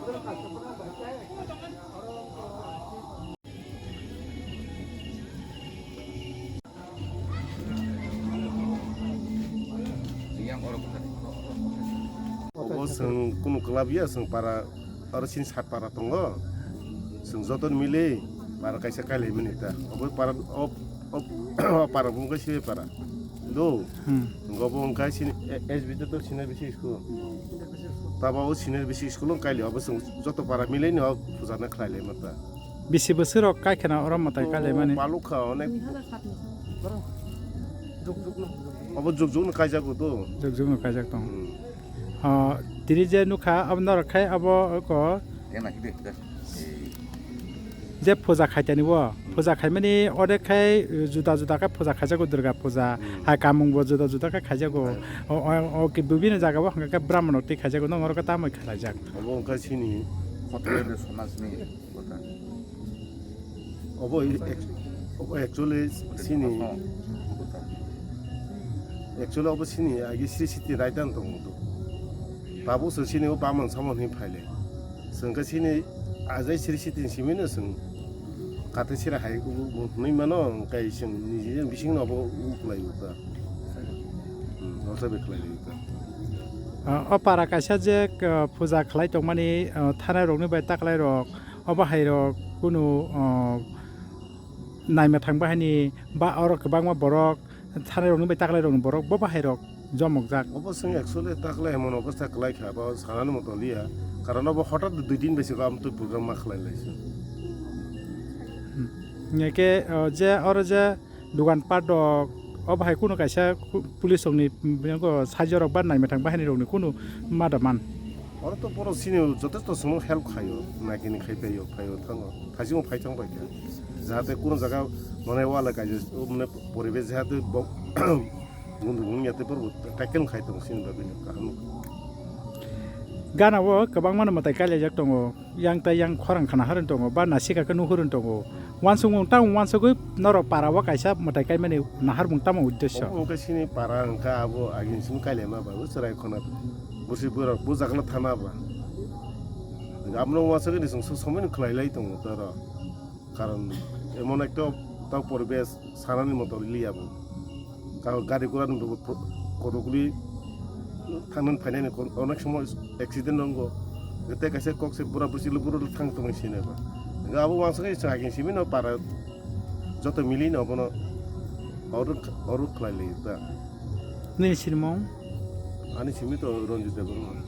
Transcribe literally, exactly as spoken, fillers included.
Obo chwng kunu club ya, chwng para, aro chini sat para tongo. Chwng joto ni mili para kaisa kailai mani ta. Obo para, o, o, o para bo wngkha sibe para. Do. Hmm. Obo wngkha sini, e, S B T to senior bisi school. Taba o senior bisi school wng kailai, obo chwng joto para mili ni o puja na khlai lai mata. Bisi bwswk rok kai kheno oro mwtai kailai mani? Palukha onek. Obo jukjukno kaijak o to. Jukjukno kaijak tong. Hmm. Ah, tini je nukha abo norok khai abo ko. Ena hide hide. Je puja khaitani bo, puja khaimani ode khai juda juda khe puja khaijago, Durga puja, hmm, hai kamung bo juda juda khe khaijago. Hmm. O, o, o ki bibini jaga bo hwnkhe Brahmano twi khaijago, nong oro khe tamoi khlaijak. Obo wngkha chini. Khoto de somajni. Obo i-, ex-, obo actually sini, actually obo sini agi Sri Siti Raidan tong mudu. Tabuk se sini o bamon samon hin phaile. Sengka sini ajai Sri Siti simino seng. Kate sira hai u-, u-, nui mano kai seng niji bising no obo uklai uta. Hmm, osa be khlai uta. Ah, o para kaisa je, ah, puja khlai tongmani, ah, thanai rokni bai taklai rok. Obo hai rok kunu, o, naima thang bahai ni ba oro kwbangma borok thanai rokni bai taklai rokni borok bo bahai rok jomok jak. Obo chwng actually taklai hwnmano obostha kwlai kha, abo sanani moto liya. Karon obo hothat dui din bai se amtwi program ma khlai lai se. Hmm. Hingke, o, je oro je Dogan pat rok, o bahai kunu kaisa ku-, police rokni, mm, bingo sajio rok ba naima thang bahai ni rokni kunu ma da man. Oro to borok sini jotesto somo help khaio, naikini khai phaio, phaio thango, thaisingo phai thang bai kha. Jahate kunu jaga mane wala kaisa, mane poribesh jahate bo-, gundu gun yate borok tackle khai tong sini bagwi kaham. Gana o kwbangma no mwtai kailaijak tongo. Yang tai yang khorang khana harwng tongo, ba nasika khe nuhurwng tongo. Uansukmung tamo uansugwi norok para o kaisa mwtai kaimani naharmung tamo uddesyo? Obo wngkha sini para wngkha abo agini simi kailaima ba, bo chwrai khona. Bwswi bwrok bo jagala thana ba. Abono uansugwi ni chwng somoino khlai lai tongo toro. Karon emon ekta tamo poribesh sanani moto liya bo. Ka-, gari gura ni bo pro-, kotokguli thangnan phainani kon-, onek somoy accident wngo. Tei kaisa kok se bura bwswk buru thang tongwi sinai ba. Abo uansugwi chwng agini simi no para joto mili no obono orok, orok khlai lai ta. Nini sinimung? Ani simi to Ranjit Debbarma.